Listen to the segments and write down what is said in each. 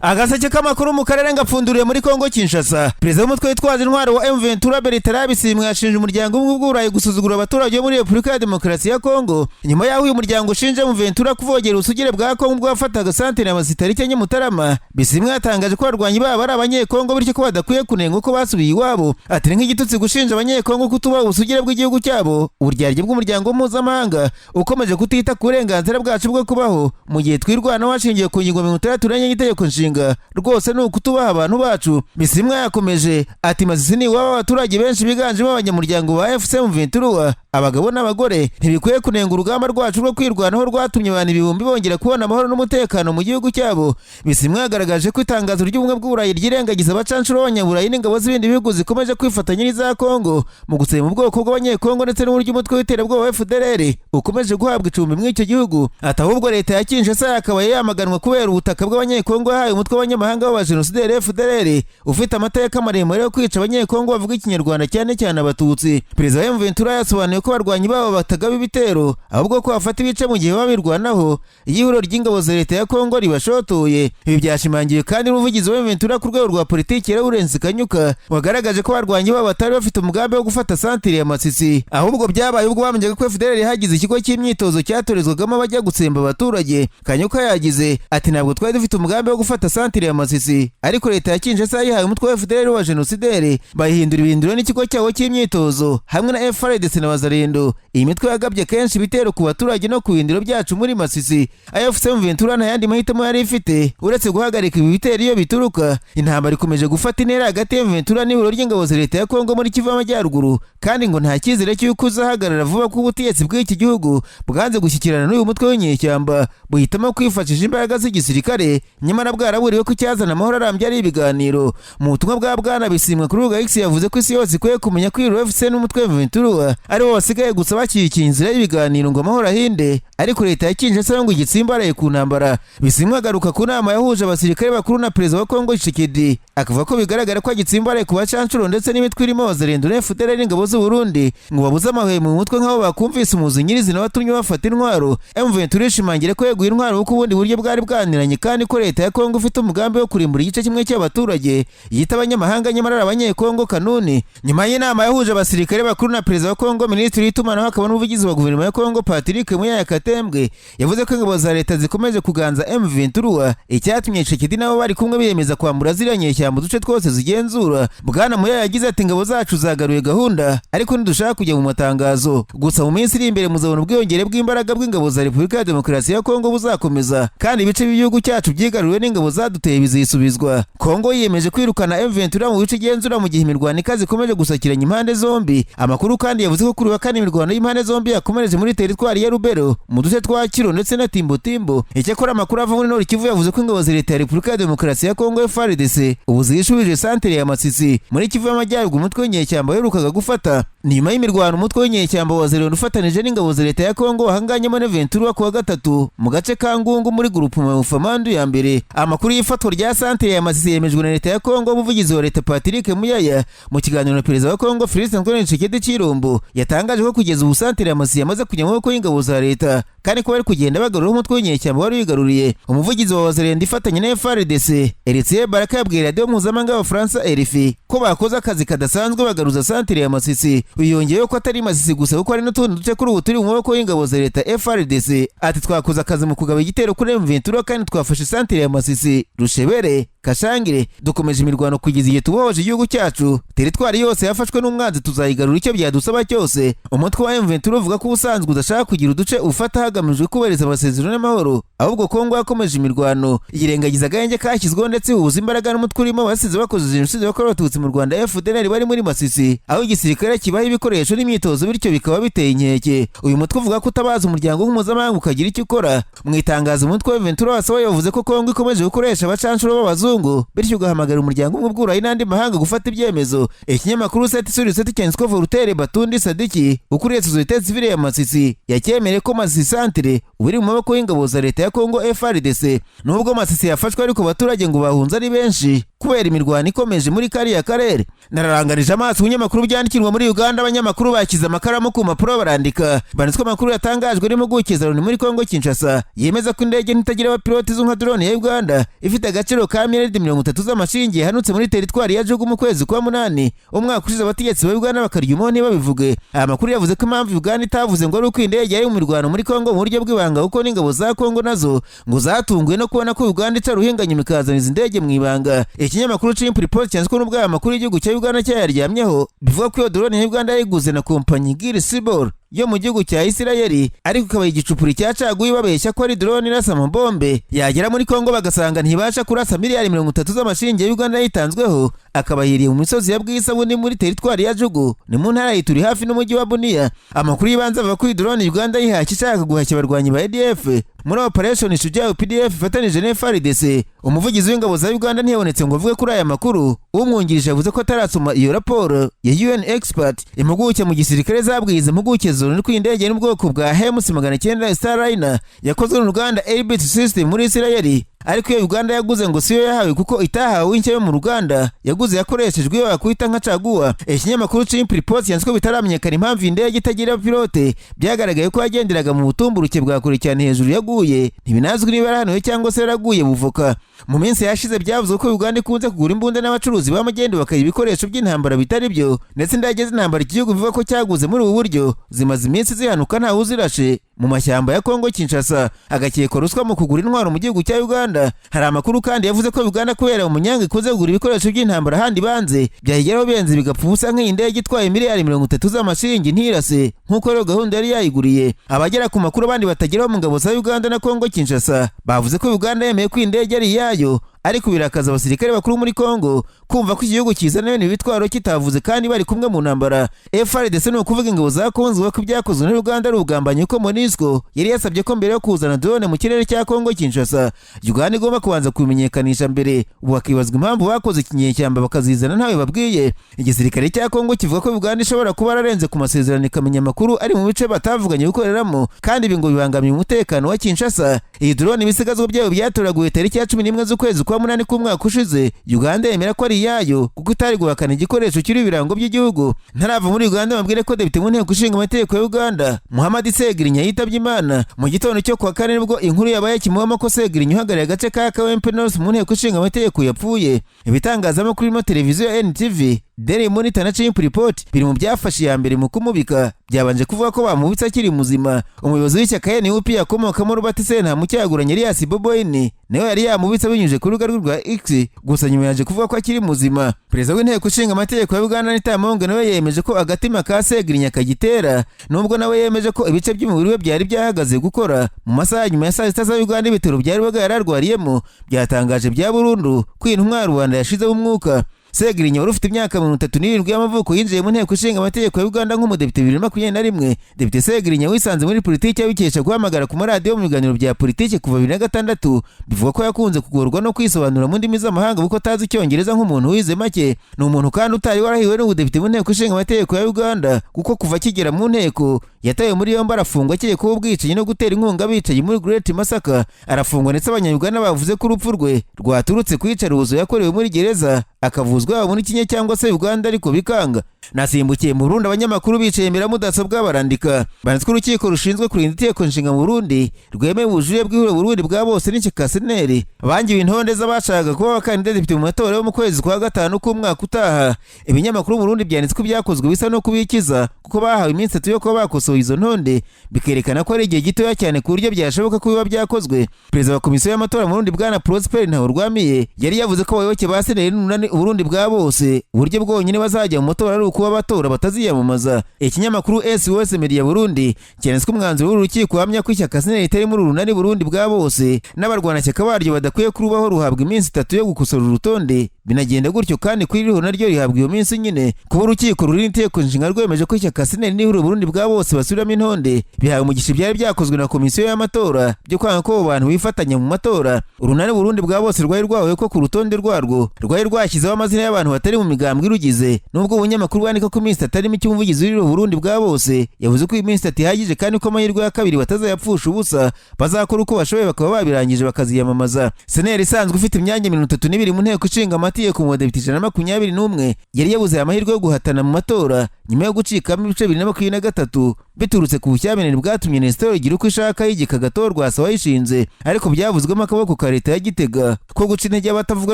Agaseke k'amakuru mu karere ngapfunduriye muri Kongo Kinshasa. Perezida w'umutwe witwaje intwaro wa M23, Bertrand Bisimwa, yashinje umuryango w'Ubumwe bw'Uburayi gusuzugura abaturage bo muri Repubulika ya Demokarasi ya Kongo, nyuma y'aho uyu muryango ushinja M23 kuvogera ubusugire bwa Kongo ubwo wafataga santere ya Masisi tariki 4 Mutarama. Bisimwa yatangaje ko abarwanyi babo ari Abanyekongo, bityo ko badakwiye kunenga uko basubiye iwabo. Ati: "Ni nk'igitutsi gushinja Abanyekongo kutubaha ubusugire bw'igihugu cyabo, uburyarya bw'umuryango mpuzamahanga ukomeje kutita ku burenganzira bwacu bwo kubaho mu gihe twirwanaho hashingiwe ku ngingo 64 y'itegeko nshinga. Rwose ni ukutubaha abantu bacu." Bisimwa yakomeje ati: "Masisi ni iwabo abaturage benshi biganjemo abanyamuryango ba AFC M23, abagabo n'abagore. Ntibikwiye kunenga urugamba rwacu rwo kwirwanaho rwatumye abantu ibihumbi bongera kubona amahoro n'umutekano mu gihugu cyabo." Bisimwa yagaragaje ko itangazo ry'Ubumwe bw'Uburayi ryirengagiza abacanshuro b'Abanyaburayi n'ingabo z'ibindi bihugu zikomeje kwifatanya n'iza Kongo mu gusema ubwoko bw'Abanyekongo, ndetse n'uburyo umutwe w'iterabwoba wa FDLR ukomeje guhabwa icumbi muri icyo gihugu. Ati: "Ahubwo leta ya Kinshasa yakabaye yamaganwa kubera ubutaka bw'Abanyekongo yahaye umutwe w'abanyamahanga w'abajenosideri FDLR, ufite amateka maremare yo kwica Abanyekongo bavuga Ikinyarwanda, cyane cyane Abatutsi." Perezida wa M23 yasobanuye ko abarwanyi babo batagaba ibitero, ahubwo ko bafata ibice mu gihe baba birwanaho iyo ihuriro ry'ingabo za leta ya Kongo ribashotoye. Ibi byashimangiwe kandi n'umuvugizi wa M23 ku rwego rwa politiki, Lawrence Kanyuka, wagaragaje ko abarwanyi babo batari bafite umugambi wo gufata santire ya Masisi, ahubwo byabaye ubwo bamenyaga ko FDLR hagize ikigo cy'imyitozo cyatorezwagamo abajya gutsemba abaturage. Kanyuka yagize ati: "Ntabwo twari dufite umugambi wo gufata santire ya Masisi, ariko leta ya Kinshasa yihaye umutwe wa FDLR wa jenosideri, bayihindura ibihinduro n'ikigo cyawo cy'imyitozo hamwe na FARDC na Wazalendo. Iyi mitwe yagabye kenshi ibitero ku baturage no ku bindiro byacu muri Masisi. AFC M23 nta yandi mahitamo yari ifite uretse guhagarika ibi bitero iyo bituruka." Intambara ikomeje gufata intera hagati ya M23 n'ihuriro ry'ingabo za leta ya Kongo muri Kivu y'Amajyaruguru, kandi ngo nta cyizere cy'uko uzahagarara vuba ko ubutegetsi bw'iki gihugu bwanze gushyikirana n'uyu mutwe w'inyeshyamba, buhitamo kwifashisha imbaraga z'igisirikare, nyamara bwaraburiwe ko icyazana amahoro arambye ari ibiganiro. Mu butumwa bwa Bwana Bisimwa kuri rubuga X, yavuze ko isi yose ikwiye kumenya ko ihuriro AFC n'umutwe wa M23 aribo basigaye gusa bashyigikiye inzira y'ibiganiro ngo amahoro ahinde, ariko leta ya Kinshasa ngo igitsimbaraye ku ntambara. Bisimwa agaruka ku nama yahuje abasirikare bakuru na perezida wa Kongo Tshisekedi, akavuga ko bigaragara ko agitsimbaraye ku bacanshuro ndetse n'imitwe irimo Wazalendo na FDLR n'ingabo z'u Burundi, ngo babuze amahwemo mu mutwe nk'abo bakumvise umuzi nyirizina watumye bafata intwaro. M23 ishimangira ko yeguye intwaro kuko ubundi buryo bwari bwaniranye, kandi ko leta ya Kongo ifite umugambi wo kurimbura igice kimwe cy'abaturage yita abanyamahanga, nyamara ari Abanyekongo kanuni. Nyuma y'inama yahuje abasirikare bakuru na perezida wa Kongo, minisitiri w'itumanaho akaba n'umuvugizi wa guverinoma ya Kongo, Patrick Muyaya Katembwe, yavuze ko ingabo za leta zikomeje kuganza M23, icyatumye Tshisekedi nabo bari kumwe biyemeza kwambura ziriya nyeshyamba uduce twose zigenzura. Bwana Muyaya yagize ati: "Ingabo zacu zagaruye gahunda, ariko ntidushaka kujya mu matangazo. Gusa mu minsi iri imbere muzabona ubwiyongere bw'imbaraga bw'ingabo za Repubulika ya Demokarasi ya Kongo buzakomeza, kandi ibice by'igihugu cyacu byigaruriwe n'ingabo zaduteye bizisubizwa." Kongo yiyemeje kwirukana M23 mu bice igenzura mu gihe imirwano ikaze ikomeje gusakiranya impande zombi. Amakuru kandi yavuze ko kuri wa kane imirwano y'impande zombi yakomereje muri teritwari ya Rubero, mu duce twa Kiro ndetse na Timbotimbo. Icyakora amakuru ava muri Nord Kivu yavuze ko ingabo za leta ya Repubulika ya Demokarasi ya Kongo, FARDC, ubu zishubije santere ya Masisi muri Kivu y'Amajyaruguru umutwe w'inyeshyamba waherukaga gufata. Ni nyuma y'imirwano umutwe w'inyeshyamba wa Wazalendo ufatanije n'ingabo za leta ya Kongo wahanganyemo na M23 kuwa gatatu mu gace ka Ngungu muri groupement Ufamandu ya mbere. Amakuru y'ifatwa rya santere ya Masisi yemejwe na leta ya Kongo. Umuvugizi wa leta, Patrick Muyaya, mu kiganiro na perezida wa Kongo, Felix Antoine Tshisekedi Tshilombo, yatangaje ko kugeza ubu santere ya Masisi yamaze kujya mu maboko y'ingabo za leta, kandi ko bari kugenda bagarura umutwe w'inyeshyamba wari wigaruriye. Umuvugizi wa Wazalendo ifatanya na FARDC, Heritier Baraka, yabwiye radiyo mpuzamahanga y'Abafaransa RFI ko bakoze akazi kadasanzwe bagaruza santere ya Masisi. Yongeyeho ko atari Masisi gusa, kuko hari n'utundi duce kuri ubu turi mu maboko y'ingabo za leta, FARDC. Ati: "Twakoze akazi mu kugaba igitero kuri M23, kandi twafashe santere ya Masisi, Rushebere, Kashangire. Dukomeje imirwano kugeza igihe tubohoje igihugu cyacu. Teritwari yose yafashwe n'umwanzi tuzayigarura icyo byadusaba cyose." Umutwe wa M23 uvuga ko ubusanzwe udashaka kugira uduce ufata hagamijwe kubahiriza amasezerano y'amahoro, ahubwo Kongo yakomeje imirwano yirengagiza agahenge kashyizweho, ndetse ihuza imbaraga n'umutwe urimo abasize bakoze jenoside yakorewe Abatutsi mu Rwanda, FDLR, bari muri Masisi, aho igisirikare kibaha ibikoresho n'imyitozo, bityo bikaba biteye inkeke. Uyu mutwe uvuga ko utabaza umuryango mpuzamahanga ukagira icyo ukora. Mu itangazo umutwe wa M23 wasohoye, yavuze ko Kongo ikomeje gukoresha abacanshuro b'abazungu, bityo ugahamagara umuryango umwe bw'Uburayi n'andi mahanga gufata ibyemezo. Ikinyamakuru 7 sur 7 cyanditswe Voltaire Batundi Sadiki, ukuriye sosiyete sivile ya Masisi, yacyemere ko Masisi santere ubu iri mu maboko y'ingabo za leta ya Kongo, FARDC. Nubwo Masisi yafashwe, ariko abaturage ngo bahunze ari benshi. Kubera imirwano ikomeje muri kariya karere. Nararangarije amaso ibinyamakuru byandikirwa muri Uganda, abanyamakuru bashyize amakaramu ku mpapuro barandika. Banditswe amakuru yatangajwe n'impuguke za Loni muri Kongo Kinshasa, yemeza ko indege itagira abapilote izwi nka drone ya Uganda ifite agaciro ka miliyari 30 z'amashiringi yahanutse muri teritwari ya Djugu mu kwezi kwa munani umwaka ushize, abategetsi ba Uganda bakarya umuho ntibabivuge. Aya makuru yavuze ko impamvu Uganda itavuze ngo ari uko indege yari mu mirwano muri Kongo mu buryo bw'ibanga, kuko n'ingabo za Kongo nazo ngo zatunguwe no kubona ko Uganda ica ruhinganyuma ikazana izi ndege mu ibanga. Ikinyamakuru Chimp Report cyanditswe n'ubwo aya makuru y'igihugu cya Uganda cyayaryamyeho, bivuga ko iyo drone ya Uganda yayiguze na kompanyi Gil Sibor yo mu gihugu cya Isirayeli, ariko ikaba igicupuri cya caguye babeshya ko ari drone irasa amabombe, yagera muri Kongo bagasanga ntibasha kurasa. Miliyari 30 z'amashiringi ya Uganda yitanzweho akaba yiriye mu misozi ya Bwisa, muri teritwari ya Djugu, ni mu ntara ya Ituri hafi n'umujyi wa Bunia. Amakuru y'ibanze avuga ko iyi drone Uganda yihashye ishaka guhashya abarwanyi ba ADF muri Operation Shujaa UPDF ifatanije na FARDC. Umuvugizi w'ingabo za Uganda ntiyabonetse ngo avuge kuri aya makuru. Umwungirije yavuze ko atarasoma iyo raporo ya UN expert. Impuguke mu gisirikare zabwiye izi mpuguke zone ko indege n'ubwoko bwa HEMS 900 Starliner yakozwe n'uruganda Elbit System muri Isirayeli, ariko iyo Uganda yaguze ngo siyo yahawe, kuko itahawe inshya yo mu ruganda yaguze yakoreshejwe iyo wakwita nka caguwa. Ikinyamakuru Chimp Report yanditse ko bitaramenyekana impamvu indege itagira pilote byagaragaye ko yagenderaga mu butumburuke bwa kure cyane hejuru yaguye. Ntibinazwi niba yarahanuwe cyangwa se yaraguye buvoka. Mu minsi yashize byavuzwe ko Uganda ikunze kugura imbunda n'abacuruzi b'amagendo bakayiha ibikoresho by'intambara bitari byo, ndetse indege z'intambara iki gihugu bivuga ko cyaguze muri ubu buryo zimaze iminsi zihanuka ntawe uzirashe mu mashyamba ya Kongo Kinshasa, agakekwa ruswa mu kugura intwaro mu gihugu cya Uganda. Hari amakuru kandi yavuze ko Uganda kubera umunyanga ikunze kugura ibikoresho by'intambara ahandi banze, byayigeraho benze bigapfa ubusa, nk'iyi ndege itwaye miliyari 30 z'amashiringi ntirase nk'uko rero gahunda yari yayiguriye. Abagera ku makuru abandi batageraho mu ngabo za Uganda na Kongo Kinshasa bavuze ko Uganda yemeye ko indege ari iyayo, ariko birakaza abasirikare bakuru muri Kongo kumva ko igihugu kizana bene ibitwaro kitavuze kandi bari kumwe mu ntambara. FARDC, ni ukuvuga ingabo za Kongo, ko ibyakozwe na Uganda ari ubugambanyi, ko MONUSCO yari yasabye ko mbere yo kuzana drone mu kirere cya Kongo Kinshasa, Uganda igomba kubanza kubimenyekanisha mbere. Ubu hakibazwa impamvu bakoze ikinyeshyamba bakazizana ntawe babwiye. Igisirikare cya Kongo kivuga ko Uganda ishobora kuba yararenze ku masezerano ikamenya amakuru ari mu bice batavuganye gukoreramo, kandi ibi ngo bibangamiye umutekano wa Kinshasa. Iyi drone ibisigazwa byayo byatoraguwe tariki ya 11 z'ukwezi kwa munani k'umwaka ushize. Uganda yemera ko ari iyayo kuko itari guhakana igikoresho kiriho ibirango by'igihugu. Ntarava muri Uganda, bambwire ko depite mu nteko ishinga amategeko ya Uganda Muhammad Segirinya yitabye Imana. Mu gitondo cyo kuwa kane nibwo inkuru yabaye kimuhamo ko Segirinya uhagarariye agace ka Kawempe North mu nteko ishinga amategeko yapfuye. Ibitangazamakuru birimo televiziyo ya NTV, Daily Monitor na Chimp Report biri mu byafashe iya mbere mu kumubika. Byabanje kuvuga ko bamubitse akiri muzima. Umuyobozi w'ishyaka NUP yakomokamo, Robert Ssentamu Kyagulanyi alias Bobi Wine, nawe yari yamubitse binyujije ku rubuga rwe rwa X, gusa nyuma yaje kuvuga ko akiri muzima. Perezida w'inteko ishinga amategeko ya Uganda Anita Among nawe yemeje ko agatima ka Segirinya kagitera, nubwo nawe yemeje ko ibice by'umubiri we byari byahagaze gukora. Mu masaha nyuma ya saa 6 za Uganda, ibitaro byari Rubaga yararwariyemo byatangaje bya burundu ko intumwa ya rubanda yashizeho umwuka. Segirinya wari ufite imyaka 37 y'amavuko yinjiye mu nteko ishinga amategeko ya Uganda nk'umudepite 2021. Depite Segirinya wisanze muri politiki abikesha guhamagara ku maradiyo mu biganiro bya politiki kuva 2006. Bivuga ko yakunze kugorwa no kwisobanura mu ndimi z'amahanga kuko atazi icyongereza nk'umuntu wize make. Ni umuntu kandi utari warahiwe n'ubudepite mu nteko ishinga amategeko ya Uganda, kuko kuva akigera mu nteko yatawe muri yombi arafungwa akekwaho ubwicanyi no gutera inkunga abicanyi muri Great Masaka. Arafungwa, ndetse abanyarwanda bavuze ko urupfu rwe rwaturutse ku iyicarubozo yakorewe muri gereza, akavuzwa yaba muri Kenya cyangwa se Uganda ariko bikanga. Nasimbukiye mu Burundi, abanyamakuru bicaye imbere ya mudasobwa barandika. Banditswe urukiko rushinzwe kurinda itegeko nshinga mu Burundi rwemeye ubujurire bw'ihuriro Burundi bwa bose n'ishyaka CNL bangiwe intonde z'abashakaga kuba abakandida depite mu matora yo mu kwezi kwa gatanu k'umwaka utaha. Ibinyamakuru mu Burundi byanditswe ibyakozwe bisa no kubikiza, kuko bahawe iminsi 3 yo kuba bakosoye izo ntonde, bikerekana ko ari igihe gitoya cyane ku buryo byashoboka ko biba byakozwe. Perezida wa komisiyo y'amatora mu Burundi, bwana Prosper Ntawurwamiye, yari yavuze ko abayoboke ba CNL n'umunani Uburundi bwa bose uburyo bwonyine bazajya mu matora ari ukuba batora bataziyamamaza. Ikinyamakuru SOS Media Burundi cyanditswe umwanzuro w'urukiko uhamya ko ishyaka CNL ritari muri urunani Burundi bwa bose n'abarwanashyaka baryo badakwiye kurubaho, ruhabwa iminsi 3 yo gukosora urutonde. Binagenda gutyo kandi kuri ririho naryo rihabwa iyo minsi nyine. Kuba urukiko ruri itegeko nshinga rwemeje ko ishyaka CNL n'ihuriro Burundi bwa bose basubiramo intonde, bihawe umugisha ibyari byakozwe na komisiyo y'amatora byo kwanga ko abo bantu bifatanya mu matora. Urunani Burundi bwa bose rwari rwahuye ko ku rutonde rwarwo rwari rwashyizeho amazina y'abantu batari mu migambwe irugize. Nubwo ubunyamakuru bwandika ko iminsi 3 arimo icyo, umuvugizi w'ihuriro Burundi bwa bose yavuze ko iyi minsi 3 ihagije kandi ko amahirwe ya kabiri batazayapfusha ubusa, bazakora uko bashoboye bakaba babirangije bakaziyamamaza. CNL isanzwe ifite imyanya 32 mu nteko ishinga amategeko. mategeko mu badepite 121 yari yabuze amahirwe yo guhatana mu matora nyuma yo gucikamo ibice 2023 biturutse ku bushyamirane bwatumye Nestor Girukwishaka yigika Agathon Rwasa wayishinze, ariko byavuzwemo akaboko ka leta ya Gitega ko guca intege abatavuga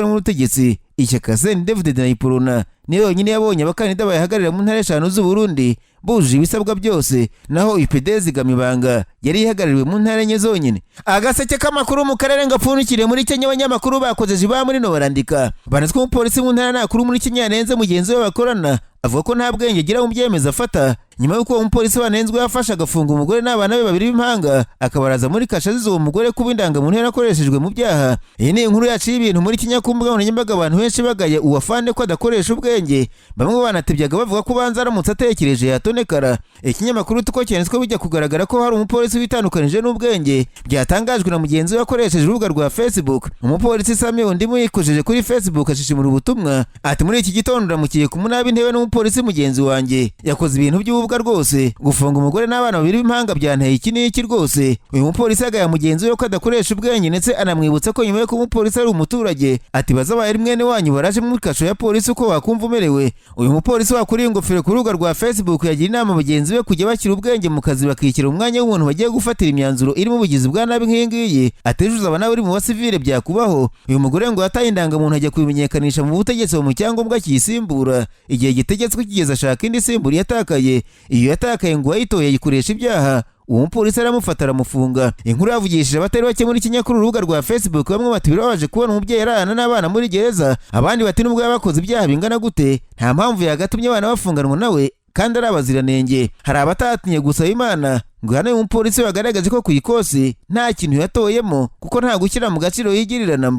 n'ubutegetsi. Ishyaka CNDD-FDD na Uprona niyo yonyine yabonye abakandida bayahagararira mu ntara eshanu z'u Burundi bujuje ibisabwa byose, naho UPD Zigamibanga yari ihagarariwe mu ntara enye zonyine. Agaseke k'amakuru mu karere ngapfundikiriye muri Kenya. Abanyamakuru bakoze jiba muri no barandika banetswe umupolisi mu ntara nakuru muri Kenya yanenze mugenzi we bakorana, avuga ko nta bwenge agira mu byemezo afata, nyuma y'uko uwo mupolisi wanenzwe yafashe agafunga umugore n'abana be babiri b'impanga, akabaraza muri kashe azize uwo mugore kuba indangamuntu yarakoreshejwe mu byaha. Iyi ni inkuru yaciye ibintu muri Kenya ku mbuga nkoranyambaga, abantu benshi bagaye uwafande ko adakoresha ubwenge, bamwe banatebyaga bavuga ko ubanza aramutse atekereje yatonekara. Ikinyamakuru Tuko cyanditswe bijya kugaragara ko hari umupolisi witandukanije n'ubwenge, byatangajwe na mugenzi we akoresheje urubuga rwa Facebook. Umupolisi Sami Ondimu yikojeje kuri Facebook ashishimura ubutumwa ati: "Muri iki gitondo ndamukiye ku munabi ntewe n'umupolisi mugenzi wanjye, yakoze ibintu by'ububwa rwose. Gufunga umugore n'abana babiri b'impanga byanteye iki n'iki rwose." Uyu mupolisi agaya mugenzi we ko adakoresha ubwenge, ndetse anamwibutsa ko nyuma yo kuba umupolisi ari umuturage. Ati: "Bazabaye ari mwene wanyu baraje muri kasho ya polisi, uko wakumva umerewe?" Uyu mupolisi wakuriye ingofero ku rubuga rwa Facebook yagira inama bagenzi be kujya bashyira ubwenge mu kazi, bakishyira umwanya w'umuntu bagiye gufatira imyanzuro irimo ubugizi bwa nabi nk'iyi ngiyi. Ati: "Ejo uzaba nawe uri mu basivile byakubaho." Uyu mugore ngo yataye indangamuntu, ajya kubimenyekanisha mu butegetsi mu cyangombwa kiyisimbura. Igihe gitegetswe kigeze, ashaka indi isimbura yatakaye. Iyo yatakaye ngo uwayitoye ayikoresha ibyaha, uwo mupolisi aramufata aramufunga. Inkuru yavugishije abatari bake muri Kenya kuri urubuga rwa Facebook. Bamwe bati: "Birababaje kubona umubyeyi ararana n'abana muri gereza." Abandi bati: "Nubwo yaba akoze ibyaha bingana gute, nta mpamvu yagatumye abana bafunganwa nawe kandi ari abaziranenge." Hari abatatinye gusaba Imana ngo hano uyu mupolisi bagaragaje ko ku ikosi nta kintu yatoyemo, kuko nta gushyira mu gaciro yigirira namba.